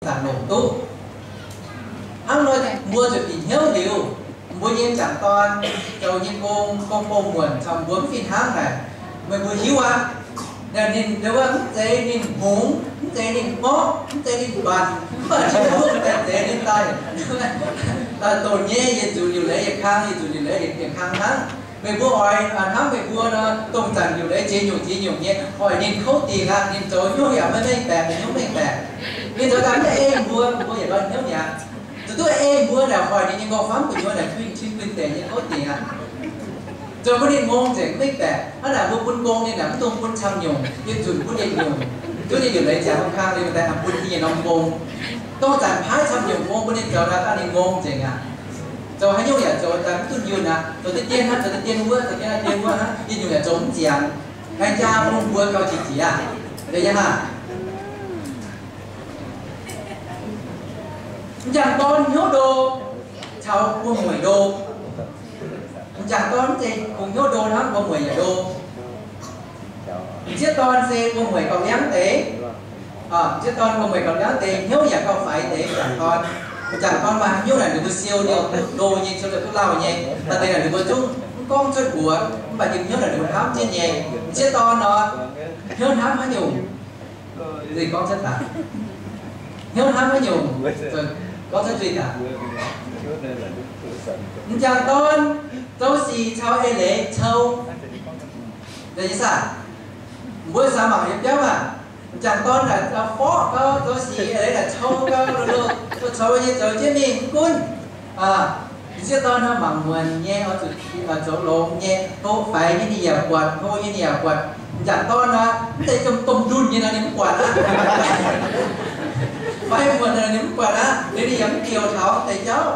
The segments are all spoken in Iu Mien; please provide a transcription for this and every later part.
zanc longc duqv. Hnangv nor mbuo zuqc bieqc hnyouv liuz, mbuo nyei m'jangc dorn zoux nyei gong, gong-bou muonc caux mbuo mv fih hnangv naaic, meih mbuo hiuv aqv. Ninh wuov mv zeiz ninh hngongx, mv zeiz ninh ngorqv, mv zeiz ninh mbatc, mv baac Tin-Hungh daaih zeix ninh daaih, daaih doh nyei yietc nzunc liuc leiz yietc kang, yietc nzunc liuc leiz yietc kang hnangv. Meih mbuo oix hnamv meih mbuo nor, dongh zanc liuc leiz ziex nyungc ziex nyungc nyei, hoic ninh kouv dingc aqv. Ninh zoux hnyouv yaac maiv mengh baeqc, ninh hnyouv mengh baeqc. Ninh zoux daaih maiv ei mbuo, mbuo yietc ndorn hnyouv mi'aqv. Zuqc duqv ei mbuo naaic, hoic ninh nyei nqorngv-famv gu'nyuoz naaic, Tin-Hungh guinh deix nyei kouv dingc aqv. Zoux bun ninh ngong nzengc, mengh baeqc. Hnangv naaic mbuo bun gong ninh naaic, mv dungx bun camv nyungc, yietc nzunc bun yietc nyungc, duqv ninh liuc leiz ziangx kang liuz, daaih bun ninh nyei norm gong. Dongh zanc paaiv camv nyungc gong bun ninh zoux naaic, daaih ninh ngong nzengc aqv. Zoux haaix nyungc yaac zoux daaih mv duqv yunh aqv. Zoux deix dien hnangv, zoux deix dien wuov, zoux dien hnangv dien wuov hnangv, yietc nyungc yaac zoux mv nziangx. Aengx jaa bun mbuo gauh qiex jiez aqv. M'jangc dorn hnyouv ndo caux wuom-mueic ndo. M'jangc dorn mv zeiz kungx hnyouv ndo hnangv, wuom-mueic yaac ndo. M'sieqv dorn se wuom-mueic gauh liangv deix. M'sieqv dorn wuom-mueic gauh liangv deix, hnyouv yaac gauh faix deix m'jangc dorn. M'jangc dorn maaih haaix nyungc naaic ninh mbuo siou liouh duqv ndo nyei, siou liouh duqv lauh nyei. Maaih deix naaic ninh mbuo zungv mv gorngv cuotv mbuox, mv baac yiem hnyouv naaic ninh mbuo hnamv jienv nyei. M'sieqv dorn nor, hnyouv hnamv haaix nyungc, gorngv cuotv daaih. Hnyouv hnamv haaix nyungc, gorngv cuotv zuiz daaih. M'jangc dorn zoux sic caux eix leiz cou. Nyei saah? Mbuo samx mangc nyei biauv maah. M'jangc dorn naaic forqv gau, zoux sic eix leiz naaic cou gau, loz-loz cou-cou nyei zoux jienv mingh mv gunv. M'sieqv dorn nor mangc muonc nyei, oix zuqc zoux longx nyei, hlo faix nyei ninh yaac buatc, hlo nyei ninh yaac buatc. M'jangc dorn nor, mv zeiz domh domh ndunh nyei nor ninh mv buatc aqv. Faix muonc nor ninh mv buatc aqv, liuz ninh yaac mv bieqc taux deix jauv.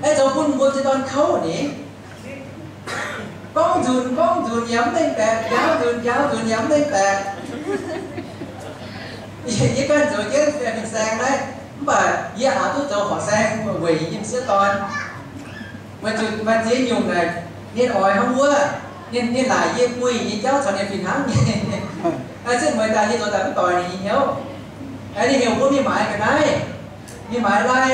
Aengx zoux bun mbuo m'sieqv dorn kouv ni. Gorngv nzunc gorngv nzunc yaac mv mengh baeqc, njaaux nzunc njaaux nzunc yaac mv mengh baeqc. Yie ganh zoux jienv fin-saeng naaiv, mv baac yie aqc duqv zoux horqc saeng weic yie m'sieqv dorn. Maaih ziex nyungc naaic, ninh oix hnangv wuov, ninh laaic yie buih nyei jauv caux ninh fih hnangv nyei. Zinh mueiz daaih yie zoux daaih mv doix ninh nyei hnyouv. Ninh heuc mbuo mingh maaiz ga'naaiv, mingh maaiz lai,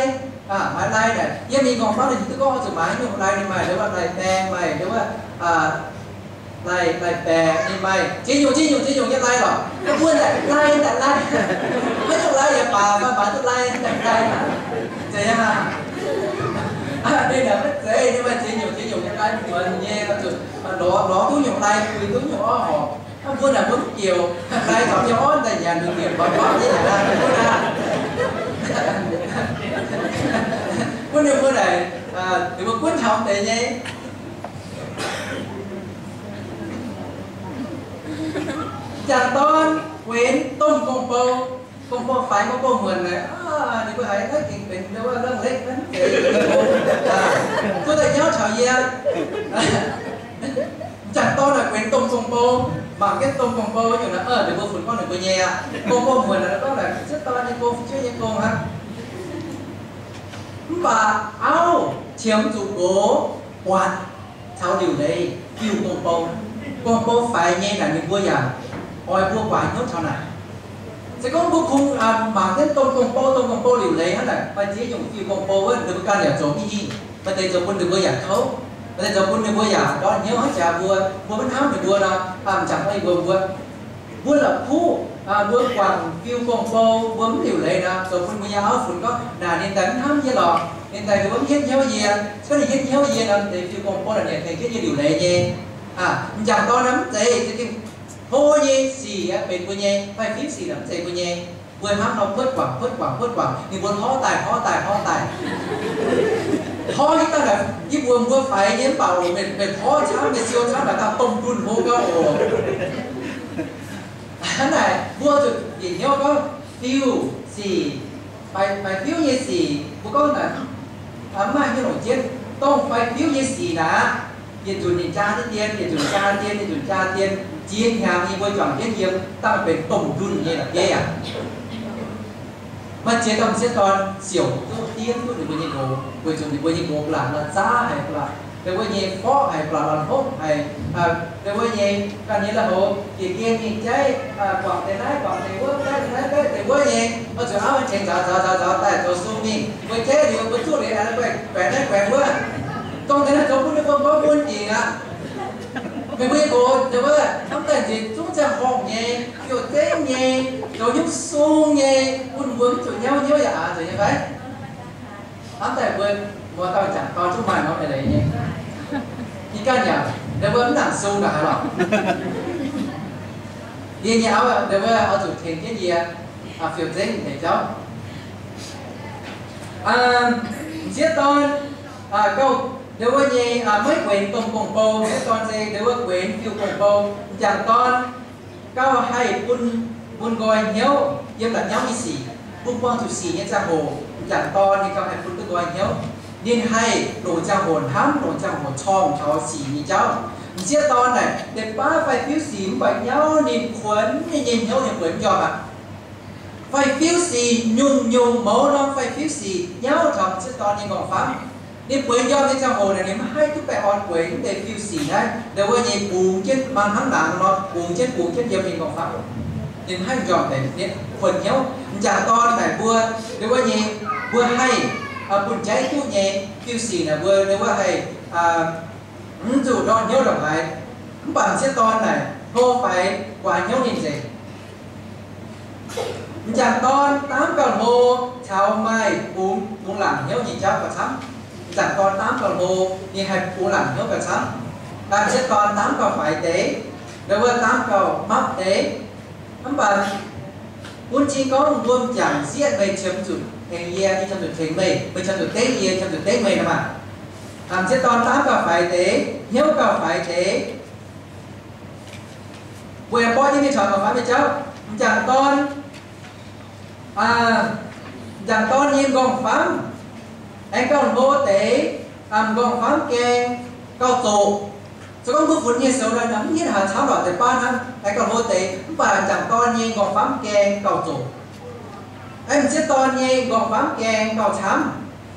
maaiz lai naaic, yiem mingh nqorngv-famv ninh hiuv duqv gorngv oix zuqc maaiz haaix nyungc lai, ninh maaih ndau wuov lai-baeng, maaih ndau wuov lai-baeqc, ninh maaih ziex nyungc ziex nyungc ziex nyungc nyei lai lorqc. Mbuo naaic lai daaih lai, haaix nyungc lai yaac baac, maaiz duqv lai daaih lai. Zeiz aqv. Ninh naaic maiv zeiz, ninh maaih ziex nyungc ziex nyungc nyei lai muonz nyei, zuqc lorz duqv nyungc lai, kuinx duqv nyungc orv horc. Mbuo naaic mbuo mv bieqc, lai taux nyei orv daaih nyanc, mbuo bieqc baac orv nyei nyanc aqv, mbuo naaic. Gunv ninh mbuo naaic, ninh mbuo gunv taux deix nyei. M'jangc dorn guenx domh gong-bou, gong-bou faix, gong-bou muonc naaic, ninh mbuo haiz naaiv gengh benx ndau wuov เรื่องเล็ก naaiv, zuov daaih nyauv taux yie. M'jangc dorn naaic guenx domh gong-bou, mangc jienv domh gong-bou nyungc naaic, ninh mbuo funx gorngv ninh mbuo nyei aqv. Gong-bou muonc naaic gorngv naaic, m'sieqv dorn nyei gong, fu'jueiv nyei gong aqv. Mv baac auv qiemx zuqc gox buatc caux liuc leiz fiuv gong-bou. Gong-bou faix nyei naaic ninh mbuo yaac oix mbuo guaax hnyouv taux naaic. Se gorngv mbuo kungx mangc jienv domh gong-bou, domh gong-bou liuc leiz hnangv naaic, maaih ziex nyungc fiuv gong-bou wuov, ninh mbuo ganh yaac zoux mingh. Maaih deix zoux bun ninh mbuo yaac kouv, maaih deix zoux bun ninh mbuo yaac ndortv hnyouv hnangv jaax mbuo, mbuo maiv hnamv ninh mbuo nor, m'jangc dorn mbuo, mbuo, mbuo la'kuqv, mbuo guangc fiuv gong-bou, mbuo mv liuc leiz nor, zoux bun mbuo nyei auv funx gorngv, naaic ninh daaih mv hnamv yie lorqc, ninh daaih mv hietv hnyouv yie. Se gorngv ninh hietv hnyouv yie nor, deix fiuv gong-bou naaic ninh tengx jienv yie liuc leiz nyei. M'jangc dorn nor mv zeiz, za'gengh hlo nyei sic aeqv, benx mbuo nyei, fai fiuv sic naaic mv zeiz mbuo nyei. Mbuo hnamv nor huotv guangc, huotv guangc, huotv guangc, ninh mbuo hlorv daaih, hlorv daaih, hlorv daaih. Hlorv hitv daaih naaic, yie mbuox mbuo faix nyei mv baac oc, meih, meih hlorv camv, meih siou camv naaic, daaih domh ndunh hlo gau oc. Hnangv naaic, mbuo zuqc bieqc hnyouv gorngv fiuv sic, faix, faix fiuv nyei sic, mbuo gorngv naaic, mv maaih hnyouv longc jienv, dongh faix fiuv nyei sic naaic, yietc nzunc ninh jaa dien, yietc nzunc jaa dien, yietc nzunc jaa dien, ziex hnyangx nyei mbuo juangc jienv yiem, dangh benx domh ndunh nyei la'bieiv aqv. Maaih ziex dauh m'sieqv dorn siouc duqv diev duqv ninh mbuo nyei nqox, weic zuqc ninh mbuo nyei nqox ba'laqc, la'zaav haic ba'laqc. Deix wuov nyei forqv haic, ba'laqc la'hopv haic, deix wuov nyei ganh nyei lui-houx bieqc gen mingh jaiv, guangc deix naaiv guangc deix wuov, baeqv deix naaiv baeqv deix wuov nyei, oix zuqc auv tengx nzaaux nzaaux nzaaux nzaaux daaih zoux sung mingh. Mbuo jaiv liuz mbuo zuqv liuz aengx guaix naaiv guaix wuov, dongh deix naaiv zoux bun ninh mbuo gorngv bun dingc aqv. Meih mbuo nyei nqox deix wuov hnamv daaih nzengc zungv ziangh horngh nyei, fiou zengv nyei, zoux hnyouv sung nyei, bun mbuo mv zuqc nyauv hnyouv yaac aqc nzengc nyei fai? Hnamv daaih mbuo muoz-dauh jangc dorn zungv maaih norm eix leiz nyei. Ih ganh yaac deix wuov mv nangc sung ndongc haaix lorqc. Yie nyei auv deix wuov oix zuqc tengx jienv yie fiou zengv deix jauv. M'sieqv dorn gauh deix wuov nyei maiv guenx domh gong-bou, m'sieqv dorn se deix wuov guenx fiou gong-bou. M'jangc dorn gauh haih bun, bun nqoi hnyouv yiem la'nyauv nyei sic, bun buangh zuqc sic nyei ziangh hoc, m'jangc dorn ninh gauh haih bun duqv nqoi hnyouv. Ninh haih longc ziangh hoc hnamv, longc ziangh hoc corng taux sic nyei jauv. M'sieqv dorn naaic deix baav faix-fiuv sic mv baac nyauv ninh kuonx ninh nyei hnyouv ninh bueix mv njormh aqv. Faix-fiuv sic nyungc-nyungc mouz norm faix-fiuv sic nyauv taux m'sieqv dorn nyei m'nqorngv famv. Ninh bueix njormh nyei ziangh hoc naaic ninh maiv haih duqv baengh orn bueix mv deix fiuv sic naaiv, deix wuov nyei bungx jienv, maaih hnangv laangz nor bungx jienv, bungx jienv yiem ninh m'nqorngv famv. Ninh maiv haih njormh deix, ninh kuonx hnyouv. M'jangc dorn naaic mbuo, deix wuov nyei, mbuo haih bun jaiv duqv nyei fiuv sic naaic mbuo deix wuov haih mv zuqc ndortv hnyouv ndongc haaix. Mv baac m'sieqv dorn naaic hlo faix guaax hnyouv ninh nzengc. M'jangc dorn daamv gauh hlo caux maaih bungx, bungx laangc hnyouv nyei jauv gauh camv. M'jangc dorn daamv gauh hlo, ninh haih bungx laangc hnyouv gauh camv. M'sieqv dorn daamv gauh faix deix, deix wuov daamv gauh mapv deix. Mv baac bun cing gorngv mbuo m'jangc sieqv, meih qiemx zuqc tengx yie, yie qiemx zuqc tengx meih, meih qiemx zuqc dengv yie, qiemx zuqc dengv meih nor maah. M'sieqv dorn daamv gauh faix deix, hnyouv gauh faix deix. Mbuo aengx borqv jienv mingh taux m'nqorngv famv nyei jauv. M'jangc dorn, m'jangc dorn nyei m'nqorngv famv aengx gauh hlo deix, m'nqorngv famv gaeng gauh zoqc. Se gorngv mbuo funx nyei sou nor, mv hietv haaix camv lorqc, deix baav hnangv, aengx gauh hlo deix, mv baac m'jangc dorn nyei m'nqorngv famv gaeng gauh zoqc. Aengx m'sieqv dorn nyei m'nqorngv famv gaeng gauh camv.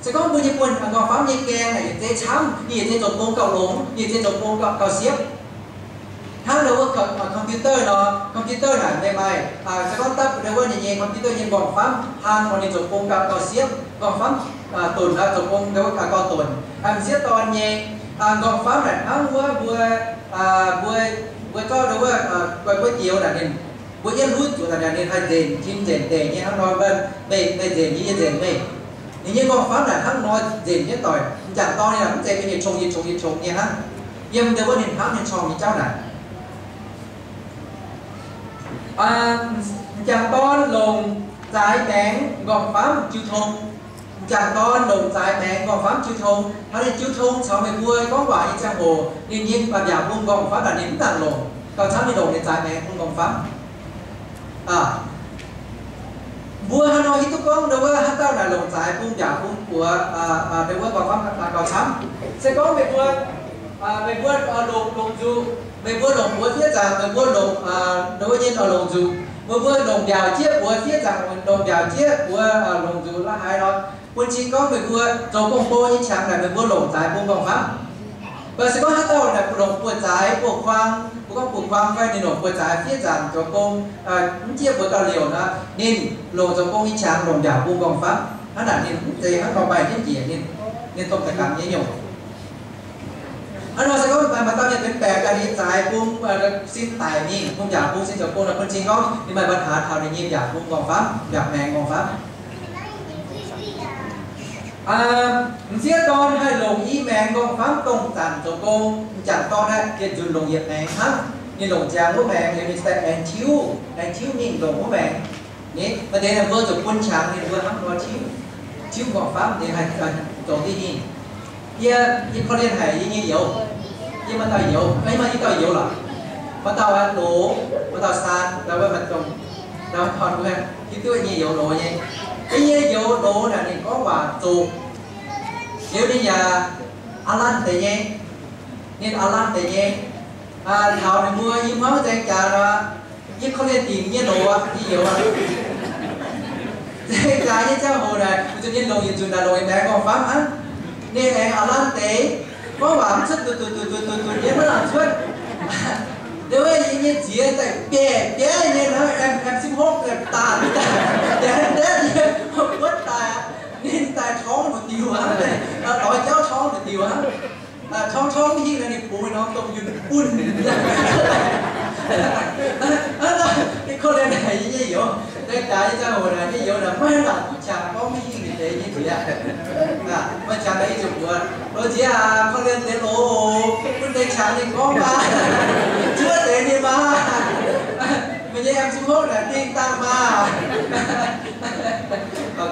Se gorngv mbuo nyei buonc m'nqorngv famv nyei gaeng naaic yietc zeiz camv, ninh yietc zeiz zoux gong gauh longx, ninh yietc zeiz zoux gong gauh, gauh siepv. Hnangv ndau wuov computer nor, computer naaic meih maaih, se gorngv dapv ndau wuov ninh nyei computer nyei m'nqorngv famv hlang nor, ninh zoux gong gauh, gauh siepv, m'nqorngv famv donc nor zoux gong ndau wuov gauh, gauh donc. M'sieqv dorn nyei m'nqorngv famv naaic hnangv wuov mbuo, mbuo, mbuo zorqv ndau wuov guai buov dioux naaic ninh, mbuo yietv hlutv zuqc naaic ninh haih nzenc tin nzenc deic nyei hnangv nor, meih, meih nzenc yie, yie nzenc meih. Ninh nyei m'nqorngv famv naaic hnangv nor nzenc jienv doic. M'jangc dorn ninh mv zeiz mingh yietc qongx yietc qongx yietc qongx nyei hnangv. Yiem ndau wuov ninh hnamv ninh corng nyei jauv naaic. M'jangc dorn longc zaaix maengx m'nqorngv famv jiu tong. M'jangc dorn longc zaaix maengx m'nqorngv famv jiu tong. Taux ninh jiu tong caux meih mbuo gorngv waac nyei ziangh hoc, ninh nyei mbiaauc bung m'nqorngv famv naaic ninh mv nangc longc. Gauh camv ninh longc ninh zaaix maengx bung m'nqorngv famv. Mbuo hnangv nor hiuv duqv gorngv ndau wuov haaix dauh naaic longc zaaix bung mbiaauc bung buoz, ndau wuov m'nqorngv famv gauh camv. Se gorngv meih mbuo, meih mbuo longc, longc nzuqc, meih mbuo longc buoz fiev nzaangc, meih mbuo longc, ndau wuov nyei longc nzuqc, meih mbuo longc mbiaauc jieqv buoz fiev nzaangc, longc mbiaauc jieqv buoz longc nzuqc la'haaix nor, bun cing gorngv meih mbuo zoux gong-bou nyei qangx naaic meih mbuo longc zaaix bung m'nqorngv famv. Mv baac se gorngv haaix dauh naaic longc buoz-zaaix, buoz-kuang, mbuo gorngv buoz-kuang fai ninh longc buoz-zaaix fiev nzaangc zoux gong, mv jieqv buoz gauh liouc nor, ninh longc zoux gong nyei qangx longc mbiaauc bung m'nqorngv famv. Hnangv naaic ninh mv zeiz hnangv nor maaih jienv njiec ninh, ninh domh da'gangx nyei nyungc. Hnangv nor se gorngv maaih dauh mienh benx baeqc ganh nyei zaaix bung sin daic mingh, bung mbiaauc bung sin zoux gong nor, bun cing gorngv ninh maaih ปัญหา taux ninh nyei mbiaauc bung m'nqorngv famv, mbiaauc maengx m'nqorngv famv. M'sieqv dorn haih longc i maengx m'nqorngv famv dongh zanc zoux gong. M'jangc dorn naaiv yietc nzunc longc yietc maengx hnangv. Ninh longc ziangx wuov maengx liuz ninh se daaih aengx tiuv, aengx tiuv mingh longc wuov maengx. Ninh maaih deix ninh mbuo zuqc bun qangx ninh mbuo hnangv nor tiuv, tiuv m'nqorngv famv ninh haih zoux diuh hingh. Yie, yie korv-lienh haic yie nyei youz. Yie maaih dauh youz, maaih i dauh youz lorqc. Maaih dauh loz, maaih dauh saan, dauh wuov maaih dongh, dauh torn wuov, hiuv duqv yie nyei youz loz nyei. Yie nyei youz loz naaic ninh gorngv waac zoqc. Liuz ninh yaac aav lanv deix nyei. Ninh aav lanv deix nyei. Taux ninh mbuo i hmuangv nzengc jaax nor, yie korv-lienh dingc nyei loz aqv, yie youz aqv. Nzengc jaax nyei ziangh hoc naaic, zuqc ninh longc yietc nzunc naaic longc yietc maengx m'nqorngv famv hnangv. Ninh aengx aav lanv deix. Gorngv waac mv cuotv, duqv duqv duqv duqv duqv duqv nyei maiv nangc cuotv. Ndau wuov yie nyei ziex daaih bieiv bieiv nyei hnangv, M, M sixteen daaih daanh, daanh, daanh, wuov daaih, ninh daaih torngv mbu'diuh aqv, lorz jauv torngv mbu'diuh aqv. Torngv torngv mv hingh nor, ninh bungx norm domh yunh bunh. Korv-lienh naaic yie nyei youz, deix jaax nyei ziangh hoc naaic nyei youz naaic maiv lamh duqv qangx gorngv mv hingh ninh deix nyei nziex. Maaih qangx daaih yie zuqc mbuox, loz nziex aac, korv-lienh deix loz, bun deix qangx ninh gorngv maah, zuov deix ninh maah, meih nyei M sixteen naaic dingh dangh maah.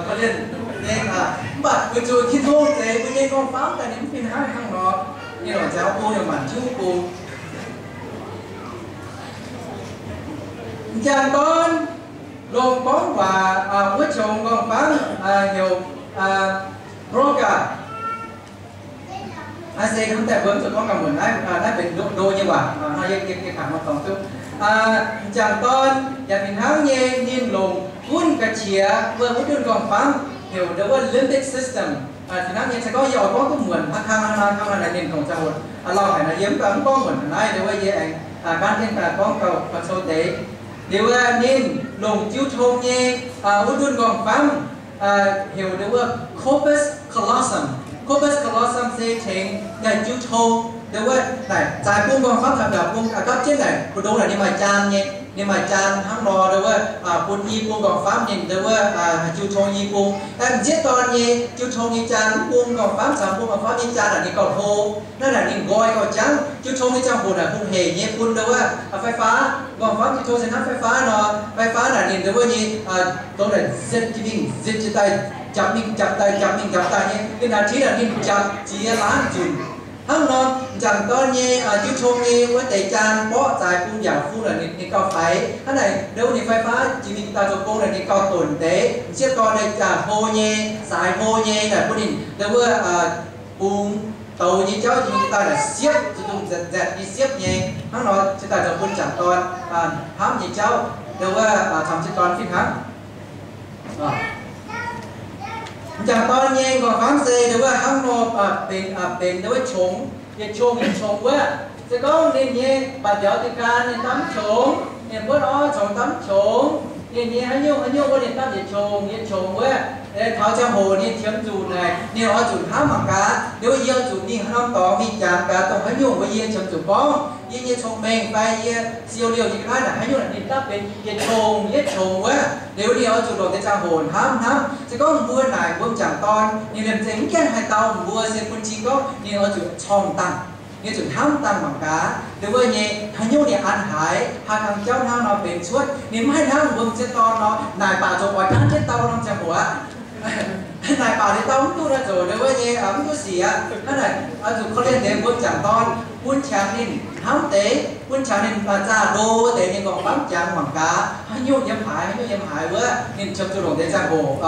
Korv-lienh nyei, mv baac weic zuqc Tin-Hungh zeix mbuo nyei nqorngv-famv daaih ninh mv fih hnangv hnangv nor, ninh longc nziaaux bung, ninh manc jiuv bung. M'jangc dorn longc gorngv waac wuov qongx nqorngv-famv heuc Broca. Naaiv se hnangv daaih mbuo mv zuqc gorngv ganh muonc naaiv, naaiv benx ndo nyei waac, hnangv yie, yie, yie kangx nor dorngx duqv. M'jangc dorn yaac fih hnangv nyei, ninh longc gunv ga'qiex wuov, wuov dunh nqorngv-famv heuc ndau wuov limbic system. Fih hnangv nyei, se gorngv yie oix gorngv duqv muonc hnangv, hnangv, hnangv, hnangv naaic ninh longc ziangh hoc lauh haic nor, yie mv baac mv gorngv muonc naaiv, ndau wuov yie aengx gan jienv gorngv gauh, gauh cou deix. Liuz ninh longc jiu tong nyei wuov dunh nqorngv-famv heuc ndau wuov corpus callosum. Corpus callosum se tengx naaic jiu tong, ndau wuov naaic zaaix bung nqorngv-famv taux mbiaauc bung, gapv jienv naaic mbu'ndongx naaic ninh maaih jaan nyei, ninh maaih jaan hnangv nor, ndau wuov bun i bung nqorngv-famv ninh ndau wuov jiu tong i bung. M'sieqv dorn nyei jiu tong nyei jaan, mv bung nqorngv-famv caux mv bung nqorngv-famv nyei jaan naaic ninh gauh hlo. Naaiv naaic ninh nqoi gauh jangv. Jiu tong nyei ziangh hoc naaic hungh heic nyei bun ndau wuov fai faav, nqorngv-famv jiu tong se hnangv fai faav nor, fai faav naaic ninh ndau wuov nyei dongh naaic zipv jienv mingh zipv jienv daaih, japc mingh japc daaih, japc mingh japc daaih nyei. Ninh naaic tiv naaic ninh japc ziex laanz nzunc. Hnangv nor, m'jangc dorn nyei jiu tong nyei wuov deix jaan mborqv zaaix bung mbiaauc bung naaic ninh, ninh gauh faix. Hnangv naaic ndau wuov ninh fai faav jiex mingh daaih zoux gong naaic ninh gauh donc deix. M'sieqv dorn nyei jaax hlo nyei, saaix hlo nyei naaic bun ninh ndau wuov bung douz nyei jauv jiex mingh daaih naaic siepv, zuqc dongh nzaetc nzaetc nyei siepv nyei. Hnangv nor cingx daaih zoux bun m'jangc dorn hnamv nyei jauv ndau wuov camv m'sieqv dorn fih hnangv. M'jangc dorn nyei nqorngv-famv se ndau wuov hnangv nor, benx, benx ndau wuov qongx, yietc qongx yietc qongx wuov. Se gorngv ninh nyei mbatc mbiauz diuh gan ninh daaih mv qongx, ninh buonv orv qongx daaih mv qongx, ninh nyei haaix nyungc haaix nyungc wuov ninh daaih yietc qongx yietc qongx wuov. Taux ziangh hoc ninh qiemx zuqc naaic, ninh oix zuqc hnamv mangc gaax, ndau wuov yie oix zuqc mingh haaix norm dorngx mingh jangx gaax dongh haaix nyungc wuov yie qiemx zuqc gorngv yie nyei cong-mengh fai yie siou liouh nyei ga'naaiv naaic haaix nyungc naaic ninh daaih benx yietc qongx yietc qongx wuov. Liuz ninh oix zuqc longc deix ziangh hoc hnamv hnamv. Se gorngv mbuo naaic mbuo m'jangc dorn ninh liemh zeih mv gaengh haih dau mbuo se bun cing gorngv ninh oix zuqc corngh dangh, ninh zuqc hnamv dangh mangc gaax ndau wuov nyei haaix nyungc ninh an haiz, haaix kang jauv hnangv nor benx cuotv. Ninh mv haih hnangv mbuo m'sieqv dorn nor, naaic baac zoux oix gaanv jienv dau norm ziangh hoc aqv. Naaic baac ninh dau mv duqv nor zoux ndau wuov nyei mv duqv sic aqv. Hnangv naaic oix zuqc korv-lienh deix mbuo m'jangc dorn, bun qangx ninh hnamv deix, bun qangx ninh zaah ndo wuov deix ninh nqorngv-famv jangx mangc gaax haaix nyungc yiem haaix, haaix nyungc yiem haaix wuov ninh qiemx zuqc longc deix ziangh hoc.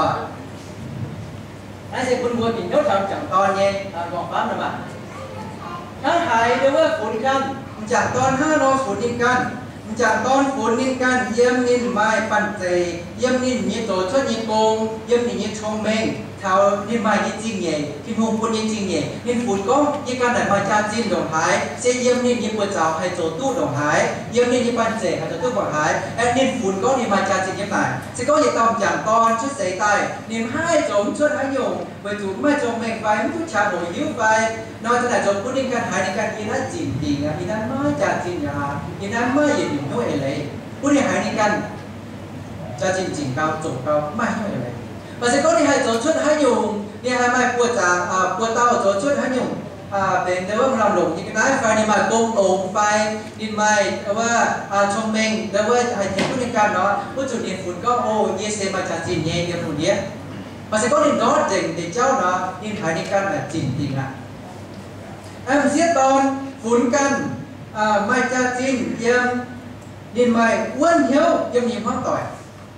Naaiv se bun mbuo bieqc hnyouv taux m'jangc dorn nyei nqorngv-famv nor maah. Hnangv haaix ndau wuov funx ganh, m'jangc dorn hnangv nor funx ninh ganh. M'jangc dorn funx ninh ganh yiem ninh maaih banh zeic, yiem ninh nyei zoux cuotv nyei gong, yiem ninh nyei cong-mengh, taux ninh maaih nyei zingh nyeic, Tin-Hungh bun nyei zingh nyeic. Ninh funx gorngv yie ganh naaic maaih jaax-zinh ndongc haaix, se yiem ninh nyei buoz-zaux haih zoux duqv ndongc haaix, yiem ninh nyei banh zeic haih zoux duqv ndongc haaix. Aeqv, ninh funx gorngv ninh maaih jaax-zinh yiem naaic. Se gorngv yietc dauh m'jangc dorn cuotv seix daaih, ninh mv haih zoux mv cuotv haaix nyungc, weic zuqc mv maaih cong-mengh fai mv duqv qangx hoc hiuv fai nor, za'naaic zoux bun ninh ganh haiz ninh ganh, yie naaiv zingc dingc aqv, yie naaiv maiv jaax-zinh aqv, yie naaiv maiv yietc nyungc hnyouv eix leiz. Bun ninh haiz ninh ganh jaax-zinh zingc gau, zoqc gau, maiv hnyouv eix leiz. Mv baac se gorngv ninh haih zoux cuotv haaix nyungc, ninh haih maaih buoz-zaux, buoz-dauh zoux cuotv haaix nyungc, benx ndau wuov maaih lamh longc nyei ga'naaiv fai ninh maaih gong longx fai ninh maaih wuov cong-mengh ndau wuov haih tengx duqv ninh ganh nor, wuov zuqc ninh funx gorngv, O, yie se maaih jaax-zinh nyei yiem lungh ndiev. Mv baac se gorngv ninh ndortv nzengc deix jauv nor, ninh haiz ninh ganh naaic zingc dingc aqv. M'sieqv dorn funx ganh maaih jaax-zinh yiem, ninh maaih wuonv hnyouv yiem ninh hmuangv doic.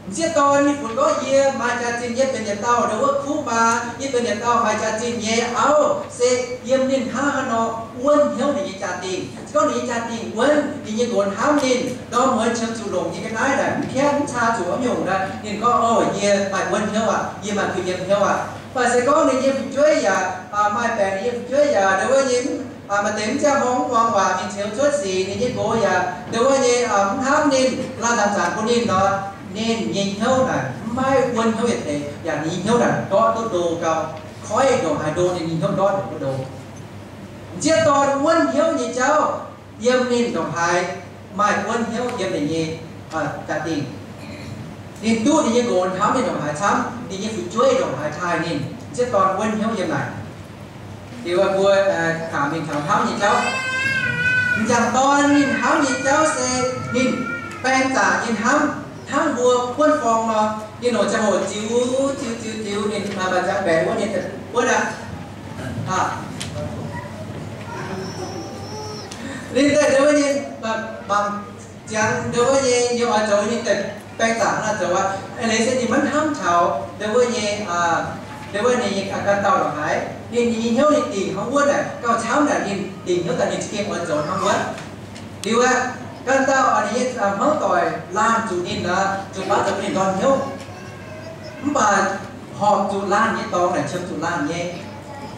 M'sieqv dorn ninh funx gorngv, yie maaih jaax-zinh, yie benx yietc dauh ndau wuov kuv maa, yie benx yietc dauh maaih jaax-zinh nyei auv, se yiem ninh hnangv haaix nor wuonv hnyouv ninh nyei jaa-dingh. Se gorngv ninh nyei jaa-dingh wuonv, ninh nyei nqox hnamv ninh, ndorm muonz qiemx zuqc longc nyei ga'naaiv naaic, mv kaeqv mv caa zuqc haaix nyungc naaic, ninh gorngv, o, yie maaih wuonv hnyouv aqv, yie maaih kuh yiem hnyouv aqv. Mv baac se gorngv ninh nyei fu'jueiv yaac maaih baengc, ninh nyei fu'jueiv yaac ndau wuov nyei, maaih deix mv ziangh hoc mv muangx waac mingh ceux cuotv sic, ninh nyei nqox yaac ndau wuov nyei mv hnamv ninh, laanh zanc zanc bun ninh nor, ninh nyei hnyouv naaic mv maaih wuonv hnyouv yietc deix, yaac ninh nyei hnyouv naaic ndortv duqv ndo gau, koiv ndongc haaix ndo ninh nyei hnyouv ndortv duqv ndo. M'sieqv dorn wuonv hnyouv nyei jauv yiem ninh ndongc haaix maaih wuonv hnyouv yiem ninh nyei jaa-dingh. Ninh duqv ninh nyei nqox hnamv ninh ndongc haaix camv, ninh nyei fu'jueiv ndongc haaix taaih ninh, m'sieqv dorn wuonv hnyouv yiem naaic. Liuz mbuo kangx mingh taux hnamv nyei jauv. M'jangc dorn ninh hnamv nyei jauv se ninh baeng zaqc nyei hnamv, hnangv mbuo buonv forng nor, ninh longc ziangh hoc ziux, ziux, ziux, ziux, ninh maaih ziangx mbaeqc wuov ninh wuov aqv. Ninh daaih ndau wuov nyei mangc ziangx ndau wuov nyei, yiem oix zoux ninh daaih baeng zaqc hnangv naaiv zoux aqv. Eix leiz se ninh maiv hnamv taux ndau wuov nyei, ndau wuov ninh nyei ganh dauh lorqc haaix. Ninh, ninh nyei hnyouv ninh dingc hnangv wuov naaic, gauh camv naaic ninh dingc hnyouv daaih ninh za'gengh oix zoux hnangv wuov. Liuz aqv, ganh dauh ninh nyei hmuangv doic laanh zuqc ninh nor, zuqc baav zoux bun ninh ndortv hnyouv. Mv baac horpc zuqc laanh nyei dorngx naaic qiemx zuqc laanh nyei.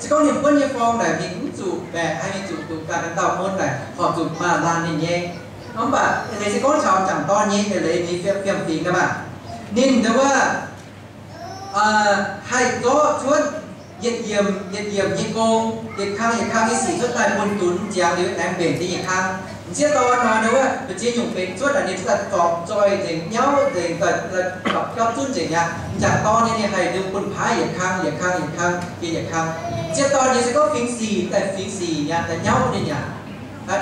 Se gorngv ninh buonv nyei forng naaic ninh mv zuqc mbaeqc, haih mingh zuqc duqv ganh dauh mun naaic horpc zuqc maaih laanh ninh nyei. Mv baac eix leiz se gorngv taux m'jangc dorn nyei eix leiz nyei fiem, fiem-fingx nor maah, ninh ndau wuov haih zorqv cuotv yietc yiemc yietc yiemc nyei gong, yietc kang yietc kang nyei sic cuotv daaih bun dunx ziangx liuz aengx mbenc deix yietc kang. M'sieqv dorn nor ndau wuov mbu'ziex nyungc benx cuotv naaic ninh cuotv daaih zorpc zoih nzengc, nyauv nzengc, daaih gapv zunv nzengc aqv. M'jangc dorn nyei ninh haih ndau bun paaiv yietc kang yietc kang yietc kang jiex yietc kang. M'sieqv dorn nyei se gorngv fingx sic daaih fingx sic mi'aqv, daaih nyauv ninh aqv.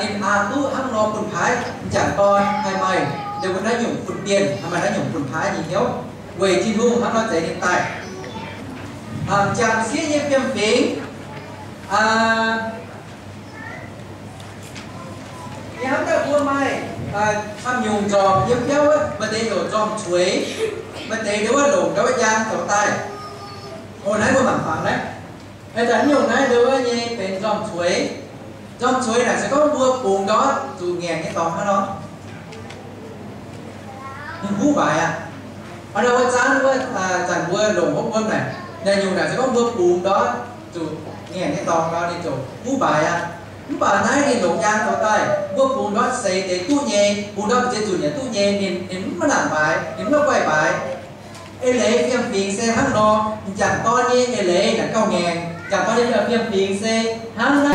Ninh aa duqv hnangv nor bun paaiv. M'jangc dorn haih maaih ndau wuov naaiv nyungc bun dienh, haih maaih naaiv nyungc bun paaiv nyei hnyouv, weic Tin-Hungh hnangv nor zeix ninh daaih. M'jangc sieqv nyei fiem-fingx, yie hnamv daaih mbuo maaih camv nyungc nzormc yiem biauv wuov, maaih deix heuc nzormc cueix, maaih deix ndau wuov longc ndau wuov njang zoux daaih. O, naaiv mbuo mangc faaux naaiv. Haaix zanc nyungc naaiv ndau wuov nyei benx nzormc cueix. Nzormc cueix naaic se gorngv mbuo bungx ndortv zuqc ngaengc nyei dorngx hnangv nor, ninh huv mbaaix aqv. Hnangv nor wuov zanc wuov, zanc mbuo longc hopv wuom naaic, naaic nyungc naaic se gorngv mbuo bungx ndortv zuqc ngaengc nyei dorngx nor ninh ziouc huv mbaaix aqv. Mv baac naaiv ninh longc njang zoux daaih, mbuo bungx ndortv seix deix duqv nyei, bungx ndortv mbu'ziex nzunc yaac duqv nyei, ninh, ninh mv maiv nangc mbaaix, ninh mv maiv guaih mbaaix. Eix leiz fiem-fingx se hnangv nor, m'jangc dorn nyei eix leiz naaic gauh ngaengc. M'jangc dorn nyei fiem-fingx se hnangv naaiv.